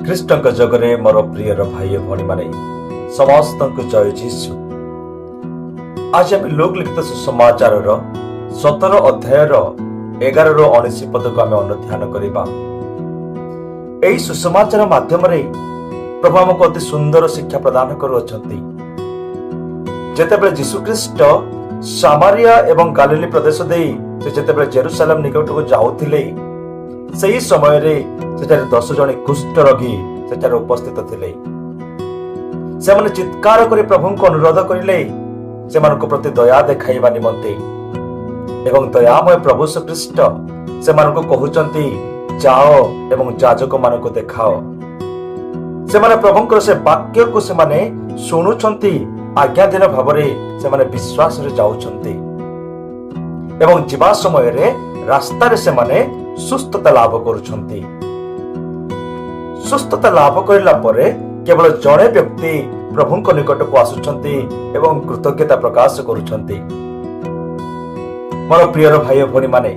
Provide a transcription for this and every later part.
ଖ୍ରୀଷ୍ଟଙ୍କ ଯୋଗରେ ମୋର ପ୍ରିୟର ଭାଇ ଓ ଭଉଣୀମାନେ, ସମସ୍ତଙ୍କୁ ଜୟ ଯୀଶୁ। ଆଜି ଆମେ ଲୂକ ଲିଖିତ ସୁସମାଚାରର 17 ଅଧ୍ୟାୟର 11ରୁ 19 ପଦକୁ ଆମେ ଅନୁଧ୍ୟାନ କରିବା। ଏହି ସୁସମାଚାର ମାଧ୍ୟମରେ ପ୍ରଭୁ ଆମକୁ ଅତି ସୁନ୍ଦର ଶିକ୍ଷା ପ୍ରଦାନ କରୁଅଛନ୍ତି। ଯେତେବେଳେ ଯୀଶୁଖ୍ରୀଷ୍ଟ ସାମାରିଆ ଏବଂ ଗାଲିଲି ପ୍ରଦେଶ ଦେଇ ସେ ଯେତେବେଳେ ଜେରୁସାଲେମ ନିକଟକୁ ଯାଉଥିଲେ, ସେହି ସମୟରେ ସେଠାରେ 10 ଜଣ କୁଷ୍ଠ ରୋଗୀ ସେଠାରେ ଉପସ୍ଥିତ ଥିଲେ। ସେମାନେ ଚିତ୍କାର କରି ପ୍ରଭୁଙ୍କୁ ଅନୁରୋଧ କରିଲେ ସେମାନଙ୍କ ପ୍ରତି ଦୟା ଦେଖାଇବା ନିମନ୍ତେ ଏବଂ ଦୟାମୟ ପ୍ରଭୁ ଖ୍ରୀଷ୍ଟ ସେମାନଙ୍କୁ କହୁଛନ୍ତି, "ଯାଅ ଏବଂ ଯାଜକମାନଙ୍କୁ ଦେଖାଅ।" ସେମାନେ ପ୍ରଭୁଙ୍କର ସେ ବାକ୍ୟକୁ ସେମାନେ ଶୁଣୁଛନ୍ତି। ଆଜ୍ଞାଧୀନ ଭାବରେ ସେମାନେ ବିଶ୍ୱାସରେ ଯାଉଛନ୍ତି ଏବଂ ଯିବା ସମୟରେ ରାସ୍ତାରେ ସେମାନେ ସୁସ୍ଥତା ଲାଭ କରୁଛନ୍ତି। ସୁସ୍ଥତା ଲାଭ କରିଲା ପରେ କେବଳ ଜଣେ ବ୍ୟକ୍ତି ପ୍ରଭୁଙ୍କ ନିକଟକୁ ଆସୁଛନ୍ତି ଏବଂ କୃତଜ୍ଞତା ପ୍ରକାଶ କରୁଛନ୍ତି। ମୋର ପ୍ରିୟର ଭାଇ ଓ ଭଉଣୀମାନେ,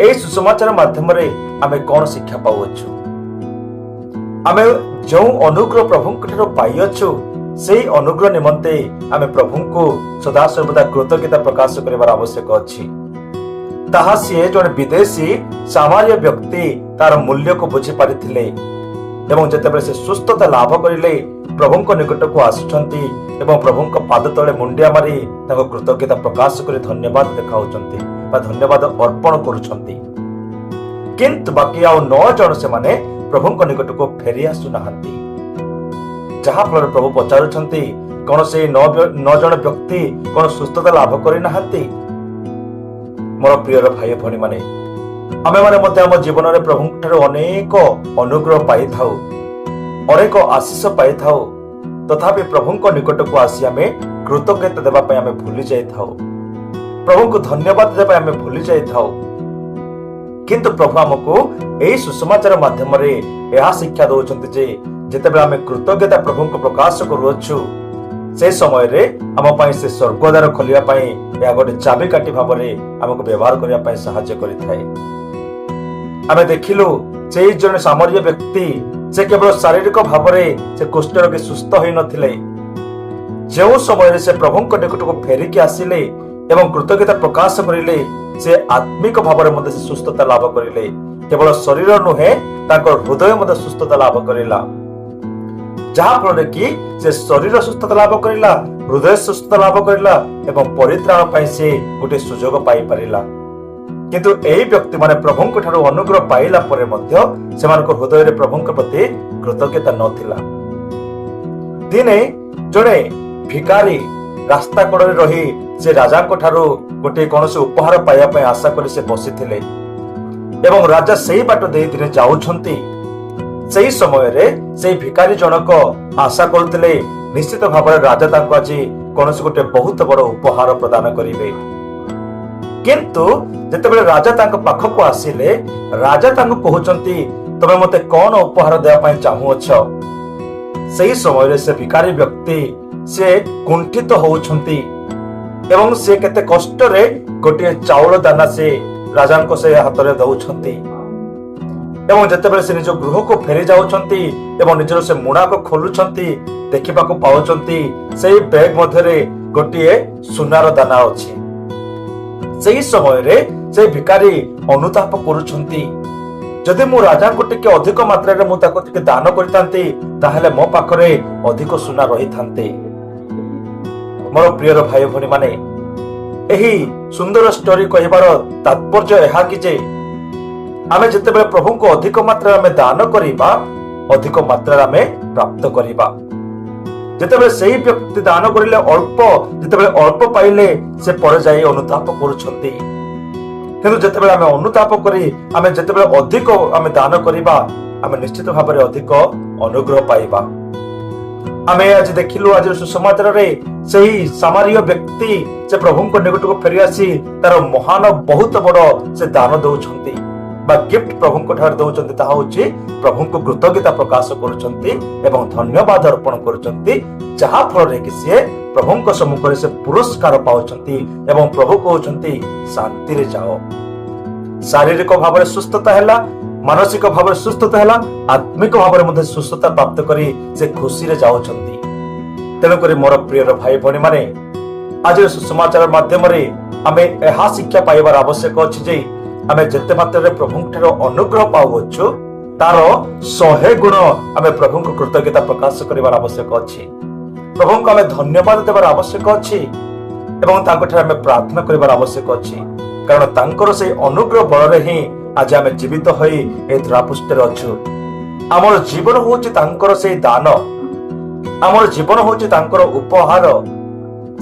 ଏହି ସୁସମାଚାର ମାଧ୍ୟମରେ ଆମେ କଣ ଶିକ୍ଷା ପାଉଅଛୁ? ଆମେ ଯେଉଁ ଅନୁଗ୍ରହ ପ୍ରଭୁଙ୍କ ଠାରୁ ପାଇଅଛୁ, ସେଇ ଅନୁଗ୍ରହ ନିମନ୍ତେ ଆମେ ପ୍ରଭୁଙ୍କୁ ସଦାସର୍ବଦା କୃତଜ୍ଞତା ପ୍ରକାଶ କରିବାର ଆବଶ୍ୟକ ଅଛି। ତାହା ସିଏ ଜଣେ ବିଦେଶୀ ସାମାରିୟ ବ୍ୟକ୍ତି ତାର ମୂଲ୍ୟକୁ ବୁଝିପାରିଥିଲେ ଏବଂ ଯେତେବେଳେ ସେ ସୁସ୍ଥତା ଲାଭ କରିଲେ, ପ୍ରଭୁଙ୍କ ନିକଟକୁ ଆସୁଛନ୍ତି ଏବଂ ପ୍ରଭୁଙ୍କ ପାଦ ତଳେ ମୁଣ୍ଡିଆ ମାରି ତାଙ୍କ କୃତଜ୍ଞତା ପ୍ରକାଶ କରି ଧନ୍ୟବାଦ ଦେଖାଉଛନ୍ତି ବା ଧନ୍ୟବାଦ ଅର୍ପଣ କରୁଛନ୍ତି। କିନ୍ତୁ ବାକି ଆଉ ନଅ ଜଣ ସେମାନେ ପ୍ରଭୁଙ୍କ ନିକଟକୁ ଫେରି ଆସୁନାହାନ୍ତି। ଯାହା ଫଳରେ ପ୍ରଭୁ ପଚାରୁଛନ୍ତି, କଣ ସେଇ ନଅ ଜଣ ବ୍ୟକ୍ତି କଣ ସୁସ୍ଥତା ଲାଭ କରିନାହାନ୍ତି? ମୋର ପ୍ରିୟର ଭାଇ ଭଉଣୀମାନେ, ଆମେମାନେ ମଧ୍ୟ ଆମ ଜୀବନରେ ପ୍ରଭୁଙ୍କ ଠାରୁ ଅନେକ ଅନୁଗ୍ରହ ପାଇଥାଉ, ଅନେକ ଆଶିଷ ପାଇଥାଉ। ତଥାପି ପ୍ରଭୁଙ୍କ ନିକଟକୁ ଆସି ଆମେ କୃତଜ୍ଞତା ଦେବା ପାଇଁ ଆମେ ଭୁଲି ଯାଇଥାଉ। ପ୍ରଭୁଙ୍କୁ ଧନ୍ୟବାଦ ଦେବା ପାଇଁ ଆମେ ଭୁଲି ଯାଇଥାଉ। କିନ୍ତୁ ପ୍ରଭୁ ଆମକୁ ଏହି ସୁସମାଚାର ମାଧ୍ୟମରେ ଏହା ଶିକ୍ଷା ଦଉଛନ୍ତି ଯେ ଯେତେବେଳେ ଆମେ କୃତଜ୍ଞତା ପ୍ରଭୁଙ୍କୁ ପ୍ରକାଶ କରୁଅଛୁ, ସେ ସମୟରେ ଆମ ପାଇଁ ସେ ସ୍ୱର୍ଗଦ୍ୱାର ଖୋଲିବା ପାଇଁ ଏହା ଗୋଟେ ଚାବିକାଠି ଭାବରେ ଆମକୁ ବ୍ୟବହାର କରିବା ପାଇଁ ସାହାଯ୍ୟ କରିଥାଏ। ଆମେ ଦେଖିଲୁ, ସେଇ ଜଣେ ସାମରୀୟ ବ୍ୟକ୍ତି, ସେ କେବଳ ଶାରୀରିକ ଭାବରେ ସେ କୁଷ୍ଠରୋଗୀ ସୁସ୍ଥ ହୋଇନଥିଲେ। ଯେଉଁ ସମୟରେ ସେ ପ୍ରଭୁଙ୍କ ନିକଟକୁ ଫେରିକି ଆସିଲେ ଏବଂ କୃତଜ୍ଞତା ପ୍ରକାଶ କରିଲେ, ସେ ଆତ୍ମିକ ଭାବରେ ମଧ୍ୟ ସେ ସୁସ୍ଥତା ଲାଭ କରିଲେ। କେବଳ ଶରୀର ନୁହେଁ, ତାଙ୍କ ହୃଦୟ ମଧ୍ୟ ସୁସ୍ଥତା ଲାଭ କରିଲା। ଯାହା ଫଳରେ କି ସେ ଶରୀର ସୁସ୍ଥତା ଲାଭ କରିଲା, ହୃଦୟ ସୁସ୍ଥତା ଲାଭ କରିଲା ଏବଂ ପରିତ୍ରାଣ ପାଇଁ ସେ ଗୋଟେ ସୁଯୋଗ ପାଇପାରିଲା। କିନ୍ତୁ ଏହି ବ୍ୟକ୍ତିମାନେ ପ୍ରଭୁଙ୍କ ଠାରୁ ଅନୁଗ୍ରହ ପାଇଲା ପରେ ମଧ୍ୟ ସେମାନଙ୍କ ହୃଦୟରେ ପ୍ରଭୁଙ୍କ ପ୍ରତି କୃତଜ୍ଞତା ନଥିଲା। ଦିନେ ଜଣେ ଭିକାରୀ ରାସ୍ତା କଡ଼ରେ ରହି ସେ ରାଜାଙ୍କ ଠାରୁ ଗୋଟିଏ କୌଣସି ଉପହାର ପାଇବା ପାଇଁ ଆଶା କରି ସେ ବସିଥିଲେ ଏବଂ ରାଜା ସେଇ ବାଟ ଦେଇ ଦିନେ ଯାଉଛନ୍ତି। ସେଇ ସମୟରେ ସେଇ ଭିକାରୀ ଜଣକ ଆଶା କରୁଥିଲେ, ନିଶ୍ଚିତ ଭାବରେ ରାଜା ତାଙ୍କୁ ଆଜି କୌଣସି ଗୋଟେ ବହୁତ ବଡ ଉପହାର ପ୍ରଦାନ କରିବେ। କିନ୍ତୁ ଯେତେବେଳେ ରାଜା ତାଙ୍କ ପାଖକୁ ଆସିଲେ, ରାଜା ତାଙ୍କୁ କହୁଛନ୍ତି, "ତମେ ମତେ କଣ ଉପହାର ଦେବା ପାଇଁ ଚାହୁଁଅଛ?" ସେଇ ସମୟରେ ସେ ଭିକାରୀ ବ୍ୟକ୍ତି ସେ କୁଣ୍ଠିତ ହଉଛନ୍ତି ଏବଂ ସେ କେତେ କଷ୍ଟରେ ଗୋଟିଏ ଚାଉଳ ଦାନା ସେ ରାଜାଙ୍କ ସେ ହାତରେ ଦଉଛନ୍ତି। ଏବଂ ଯେତେବେଳେ ସେ ନିଜ ଗୃହକୁ ଫେରି ଯାଉଛନ୍ତି ଏବଂ ନିଜର ସେ ମୁଣାକୁ ଖୋଲୁଛନ୍ତି, ଦେଖିବାକୁ ପାଉଛନ୍ତି ସେଇ ବ୍ୟାଗ ମଧ୍ୟରେ ଗୋଟିଏ ସୁନାର ଦାନା ଅଛି। ସେଇ ସମୟରେ ସେଇ ଭିକାରୀ ଅନୁତାପ କରୁଛନ୍ତି, ଯଦି ମୁଁ ରାଜାଙ୍କୁ ଟିକେ ଅଧିକ ମାତ୍ରାରେ ମୁଁ ତାକୁ ଟିକେ ଦାନ କରିଥାନ୍ତି, ତାହେଲେ ମୋ ପାଖରେ ଅଧିକ ସୁନା ରହିଥାନ୍ତେ। ମୋର ପ୍ରିୟର ଭାଇ ଭଉଣୀ ମାନେ, ଏହି ସୁନ୍ଦର ଷ୍ଟୋରି କହିବାର ତାତ୍ପର୍ଯ୍ୟ ଏହା କି ଯେ ଆମେ ଯେତେବେଳେ ପ୍ରଭୁଙ୍କୁ ଅଧିକ ମାତ୍ରାରେ ଆମେ ଦାନ କରିବା, ଅଧିକ ମାତ୍ରାରେ ଆମେ ପ୍ରାପ୍ତ କରିବା। ଯେତେବେଳେ ସେଇ ବ୍ୟକ୍ତି ଦାନ କରିଲେ ଅଳ୍ପ, ଯେତେବେଳେ ଅଳ୍ପ ପାଇଲେ, ସେ ପରେ ଯାଇ ଅନୁତାପ କରୁଛନ୍ତି। କିନ୍ତୁ ଯେତେବେଳେ ଆମେ ଅନୁତାପ କରି ଆମେ ଯେତେବେଳେ ଅଧିକ ଆମେ ଦାନ କରିବା, ଆମେ ନିଶ୍ଚିତ ଭାବରେ ଅଧିକ ଅନୁଗ୍ରହ ପାଇବା। ଆମେ ଆଜି ଦେଖିଲୁ, ଆଜିର ସୁସମାଚାରରେ ସେହି ସାମାରୀୟ ବ୍ୟକ୍ତି ସେ ପ୍ରଭୁଙ୍କ ନିକଟକୁ ଫେରି ଆସି ତାର ମହାନ ବହୁତ ବଡ ସେ ଦାନ ଦଉଛନ୍ତି ବା ଗିଫ୍ଟ ପ୍ରଭୁଙ୍କ ଠାରେ ଦଉଛନ୍ତି। ତାହା ହଉଛି ପ୍ରଭୁଙ୍କୁ କୃତଜ୍ଞତା ପ୍ରକାଶ କରୁଛନ୍ତି ଏବଂ ଧନ୍ୟବାଦ ଅର୍ପଣ କରୁଛନ୍ତି, ଯାହା ଫଳରେ କି ସିଏ ପ୍ରଭୁଙ୍କ ସମ୍ମୁଖରେ ସେ ପୁରସ୍କାର ପାଉଛନ୍ତି ଏବଂ ପ୍ରଭୁ କହୁଛନ୍ତି, "ଶାନ୍ତିରେ ଯାଅ।" ଶାରୀରିକ ଭାବରେ ସୁସ୍ଥତା ହେଲା। ମାନସିକ ଭାବରେ ସୁସ୍ଥତା ହେଲା, ଆତ୍ମିକ ଭାବରେ ମଧ୍ୟ ସୁସ୍ଥତା ପ୍ରାପ୍ତ କରି ସେ ଖୁସିରେ ଯାଉଛନ୍ତି। ତେଣୁକରି ମୋର ପ୍ରିୟର ଭାଇ ଭଉଣୀମାନେ, ଆଜିର ସୁସମାଚାର ମାଧ୍ୟମରେ ଆମେ ଏହା ଶିକ୍ଷା ପାଇବାର ଆବଶ୍ୟକ ଅଛି ଯେ ଆମେ ଯେତେ ମାତ୍ରାରେ ପ୍ରଭୁଙ୍କ ଠାରୁ ଅନୁଗ୍ରହ ପାଉଅଛୁ, ତାର 100 ଗୁଣ ଆମେ ପ୍ରଭୁଙ୍କୁ କୃତଜ୍ଞତା ପ୍ରକାଶ କରିବାର ଆବଶ୍ୟକ ଅଛି। ପ୍ରଭୁଙ୍କୁ ଆମେ ଧନ୍ୟବାଦ ଦେବାର ଆବଶ୍ୟକ ଅଛି ଏବଂ ତାଙ୍କଠାରେ ଆମେ ପ୍ରାର୍ଥନା କରିବାର ଆବଶ୍ୟକ ଅଛି, କାରଣ ତାଙ୍କର ସେଇ ଅନୁଗ୍ରହ ବଳରେ ହିଁ ଆଜି ଆମେ ଜୀବିତ ହୋଇ ଏ ଧରାପୃଷ୍ଠରେ ଅଛୁ। ଆମର ଜୀବନ ହଉଛି ତାଙ୍କର ସେଇ ଦାନ, ଆମର ଜୀବନ ହଉଛି ତାଙ୍କର ଉପହାର।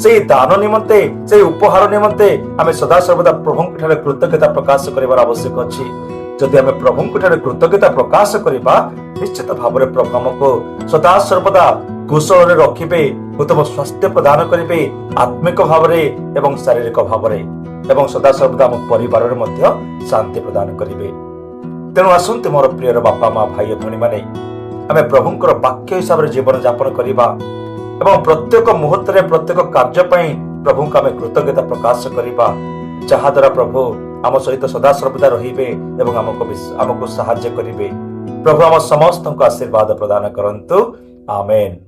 ସେଇ ଦାନ ନିମନ୍ତେ, ସେଇ ଉପହାର ନିମନ୍ତେ ଆମେ ସଦାସର୍ବଦା ପ୍ରଭୁଙ୍କ ଠାରେ କୃତଜ୍ଞତା ପ୍ରକାଶ କରିବାର ଆବଶ୍ୟକ ଅଛି। ଯଦି ଆମେ ପ୍ରଭୁଙ୍କ ଠାରେ କୃତଜ୍ଞତା ପ୍ରକାଶ କରିବା, ନିଶ୍ଚିତ ଭାବରେ ପ୍ରଭୁ ଆମକୁ ସଦାସର୍ବଦା କୁଶଳରେ ରଖିବେ, ଉତ୍ତମ ସ୍ୱାସ୍ଥ୍ୟ ପ୍ରଦାନ କରିବେ ଆତ୍ମିକ ଭାବରେ ଏବଂ ଶାରୀରିକ ଭାବରେ, ଏବଂ ସଦାସର୍ବଦା ଆମ ପରିବାରରେ ମଧ୍ୟ ଶାନ୍ତି ପ୍ରଦାନ କରିବେ। ତେଣୁ ଆସନ୍ତୁ ମୋର ପ୍ରିୟର ବାପା ମା, ଭାଇ ଭଉଣୀମାନେ, ଆମେ ପ୍ରଭୁଙ୍କର ବାକ୍ୟ ହିସାବରେ ଜୀବନ ଯାପନ କରିବା ଏବଂ ପ୍ରତ୍ୟେକ ମୁହୂର୍ତ୍ତରେ ପ୍ରତ୍ୟେକ କାର୍ଯ୍ୟ ପାଇଁ ପ୍ରଭୁଙ୍କୁ ଆମେ କୃତଜ୍ଞତା ପ୍ରକାଶ କରିବା, ଯାହାଦ୍ୱାରା ପ୍ରଭୁ ଆମ ସହିତ ସଦାସର୍ବଦା ରହିବେ ଏବଂ ଆମକୁ ସାହାଯ୍ୟ କରିବେ। ପ୍ରଭୁ ଆମ ସମସ୍ତଙ୍କୁ ଆଶୀର୍ବାଦ ପ୍ରଦାନ କରନ୍ତୁ। ଆମେନ୍।